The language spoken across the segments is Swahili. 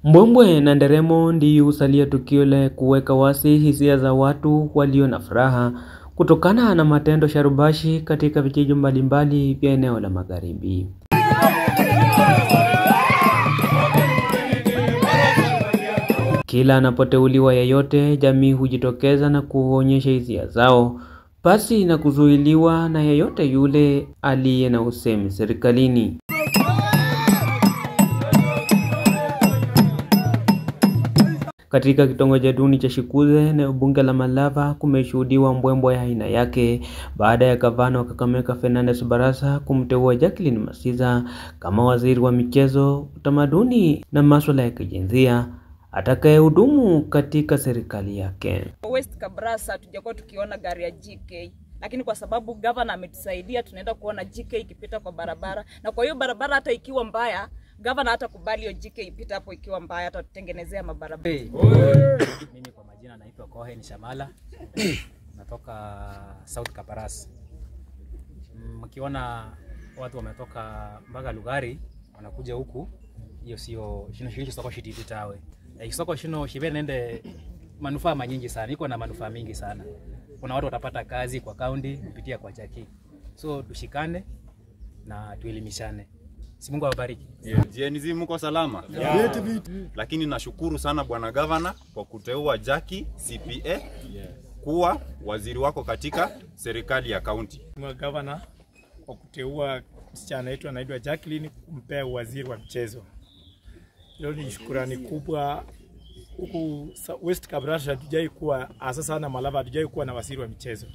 Mbwembwe na nderemo ndiyo husalia tukio la kuweka wasi hisia za watu walio na furaha kutokana na matendo sharubashi katika vijiji mbalimbali vya eneo la Magharibi. Kila anapoteuliwa yeyote, jamii hujitokeza na kuonyesha hisia zao pasi na kuzuiliwa na yeyote yule aliye na usemi serikalini. Katika kitongoji duni cha Shikuze na bunge la Malava kumeshuhudiwa mbwembwe ya aina yake baada ya gavana wa Kakamega Fernandes Barasa kumteua Jacqueline Masiza kama waziri wa michezo, utamaduni na masuala ya kijinsia atakayehudumu katika serikali yake. West Kabrasa tujakuwa tukiona gari ya GK, lakini kwa sababu governor ametusaidia tunaenda kuona GK ikipita kwa barabara, na kwa hiyo barabara hata ikiwa mbaya governor hata kubali hiyo GK ipita hapo ikiwa mbaya, hata tutengenezea mabarabara. Hey. Mimi kwa majina naitwa Cohen Shamala, natoka South Kabaras. Mkiona watu wametoka mpaka Lugari wanakuja huku, hiyo sio shino shino soko shititi tawe. Soko shino shibere nende manufaa manyingi sana, iko na manufaa mingi sana. Kuna watu watapata kazi kwa county kupitia kwa Jackie. So tushikane na tuelimishane. Si Mungu awabariki. Gen Z mko salama? Yeah. Lakini nashukuru sana bwana governor kwa kuteua Jackie CPA kuwa waziri wako katika serikali ya county. Mheshimiwa governor kwa kuteua msichana wetu anaitwa Jacqueline kumpea waziri wa mchezo. Leo ni shukrani kubwa. Huku West Kabrasha hatujai kuwa, hasa sana Malava hatujai kuwa na waziri wa michezo.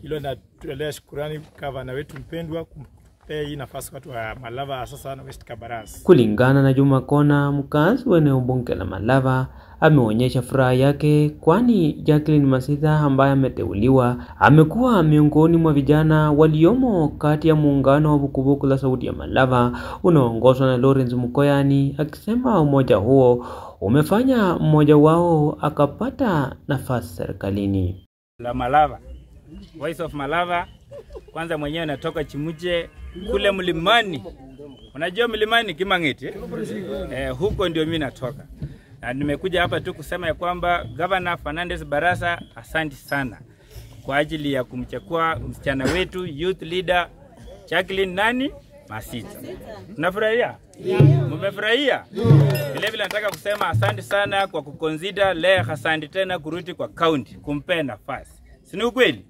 Hilo natolea shukrani gavana wetu mpendwa kumpea hii nafasi watu wa Malava, hasa sana West Kabaras. Kulingana na Juma Kona, mkazi wa eneo bunge la Malava, ameonyesha furaha yake kwani Jacqueline Masiza ambaye ameteuliwa amekuwa miongoni mwa vijana waliomo kati ya muungano wa vuguvugu la Sauti ya Malava unaoongozwa na Lawrence Mukoyani, akisema umoja huo umefanya mmoja wao akapata nafasi serikalini. La Malava, Voice of Malava, kwanza mwenyewe natoka Chimuje kule mlimani. Unajua mlimani Kimang'iti? Huko ndio mimi natoka. Na nimekuja hapa tu kusema ya kwamba Governor Fernandes Barasa, asante sana kwa ajili ya kumchukua msichana wetu youth leader Jacqueline nani Masiza. Unafurahia? Mmefurahia? Vile vile nataka kusema asante sana kwa kuconsider leo, asante tena kurudi kwa county kumpea nafasi. Si ni ukweli?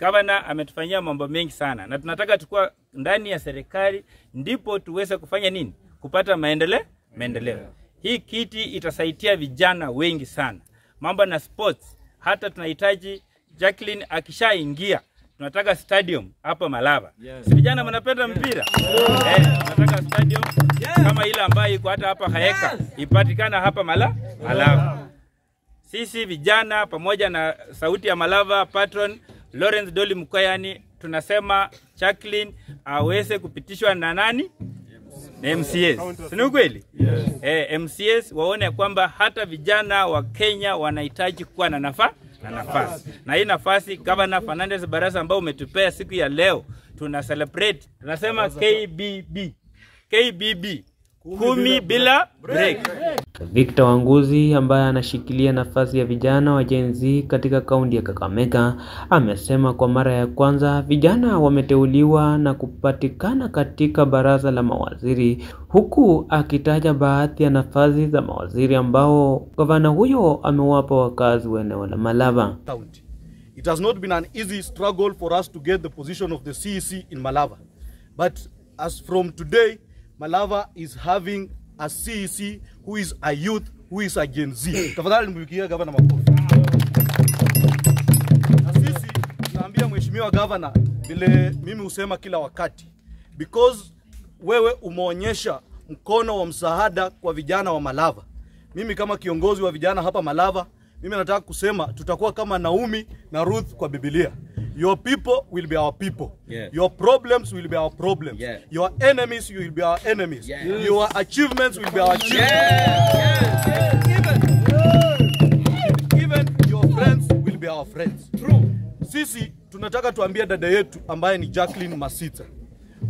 Governor ametufanyia mambo mengi sana na tunataka tukua ndani ya serikali ndipo tuweze kufanya nini? Kupata maendeleo. Hii kiti itasaidia vijana wengi sana. Mambo na sports, hata tunahitaji Jacqueline akishaingia, tunataka stadium hapa Malava. Yes. Si vijana mnapenda mpira? Yes. Tunataka stadium kama ile ambayo iko hata hapa Haeka, ipatikana hapa Malava. Sisi vijana pamoja na Sauti ya Malava patron Lawrence Doli Mukoyani tunasema Jacqueline aweze kupitishwa na nani? Na MCS. Si ni ukweli? Yes. MCS waone kwamba hata vijana wa Kenya wanahitaji kuwa na nafasi. Na hii nafasi Governor Fernandes Barasa ambao umetupea siku ya leo, tuna celebrate. Tunasema KBB. KBB 10 bila break. Victor Wanguzi ambaye anashikilia nafasi ya vijana wa Gen Z katika kaunti ya Kakamega amesema kwa mara ya kwanza vijana wameteuliwa na kupatikana katika baraza la mawaziri, huku akitaja baadhi ya nafasi za mawaziri ambao gavana huyo amewapa wakazi wa eneo la Malava. It has not been an easy struggle for us to get the position of the CEC in Malava, but as from today Malava is having a CEC who is a youth, who is a Gen Z. Tafadhali mpigie governor makofi. Na sisi tunaambia mheshimiwa governor vile mimi husema kila wakati, because wewe umeonyesha mkono wa msaada kwa vijana wa Malava. Mimi kama kiongozi wa vijana hapa Malava, mimi nataka kusema tutakuwa kama Naomi na Ruth kwa Biblia. Your people will be our people. Yes. Your problems will be our problems. Yes. Your enemies will be our enemies. Yes. Your achievements will be our achievements. Yes. Yes. Even your friends will be our friends. True. Sisi tunataka tuambie dada yetu ambaye ni Jacqueline Masiza,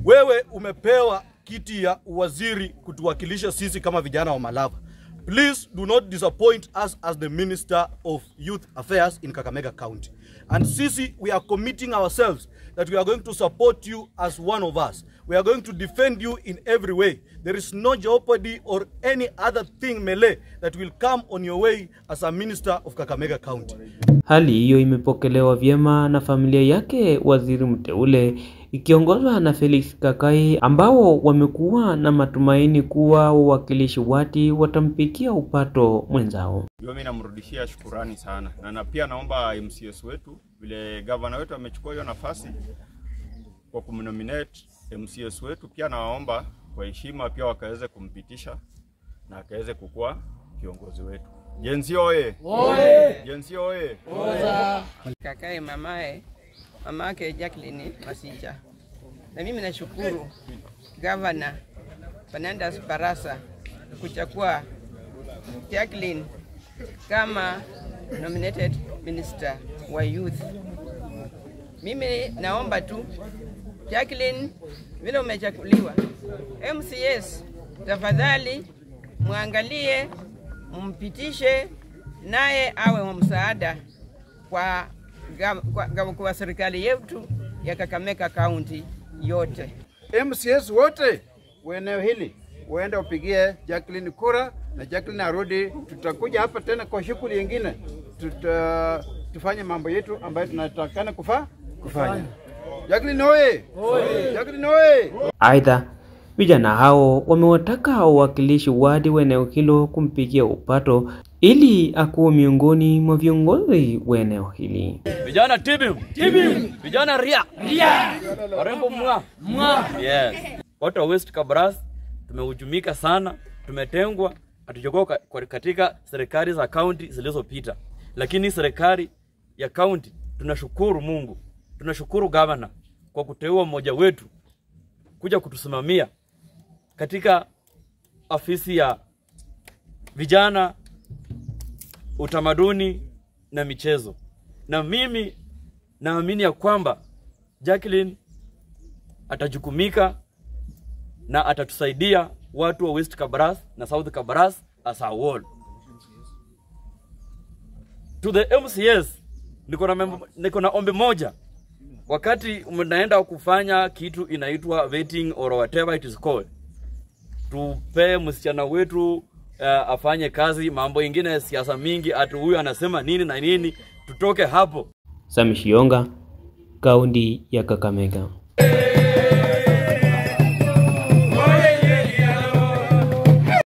wewe umepewa kiti ya waziri kutuwakilisha sisi kama vijana wa Malava. Please do not disappoint us as the Minister of Youth Affairs in Kakamega County. And sisi, we are committing ourselves that we are going to support you as one of us. We are going to defend you in every way. There is no jeopardy or any other thing melee that will come on your way as a Minister of Kakamega County. Hali hiyo imepokelewa vyema na familia yake waziri mteule ikiongozwa na Felix Kakai, ambao wamekuwa na matumaini kuwa wawakilishi wadi watampikia upato mwenzao. Mimi namrudishia shukurani sana, na pia naomba MCS wetu, vile governor wetu amechukua hiyo nafasi kwa kumnominate MCS wetu, pia nawaomba kwa heshima pia wakaweze kumpitisha na akaweze kukua kiongozi wetu. Gen Z oye! Oye! Gen Z oye! Oye! Kakae mamae, mamake Jacqueline Masija. Na mimi nashukuru Governor Fernandes Barasa kuchagua Jacqueline kama nominated minister wa youth. Mimi naomba tu Jacqueline, vile umechaguliwa MCS, tafadhali muangalie, mpitishe naye awe wa msaada kwa serikali yetu ya Kakamega County yote. MCS wote wa eneo hili waende upigie Jacqueline kura, na Jacqueline arudi. Tutakuja hapa tena kwa shughuli nyingine, tufanye mambo yetu ambayo tunatakana kufanya. Jacqueline oye! Jacqueline oye! Aidha, vijana hao wamewataka wawakilishi wadi wa eneo hilo kumpigia upato ili akuwe miongoni mwa viongozi wa eneo hili. Vijana tibim, tibim. Vijana ria, ria. Warembo mwa, mwa. Yes. Watu wa West Kabras tumehujumika sana, tumetengwa, hatujakuwa katika serikali za county zilizopita. Lakini serikali ya county tunashukuru Mungu, tunashukuru governor kwa kuteua mmoja wetu kuja kutusimamia katika afisi ya vijana, utamaduni na michezo. Na mimi naamini ya kwamba Jacqueline atajukumika na atatusaidia watu wa West Kabras na South Kabras as a whole. To the MCS, niko na ombi moja. Wakati mnaenda kufanya kitu inaitwa vetting or whatever it is called, tupe msichana wetu afanye kazi. Mambo ingine siasa mingi, ati huyu anasema nini na nini, tutoke hapo. Sami Shionga, kaunti ya Kakamega.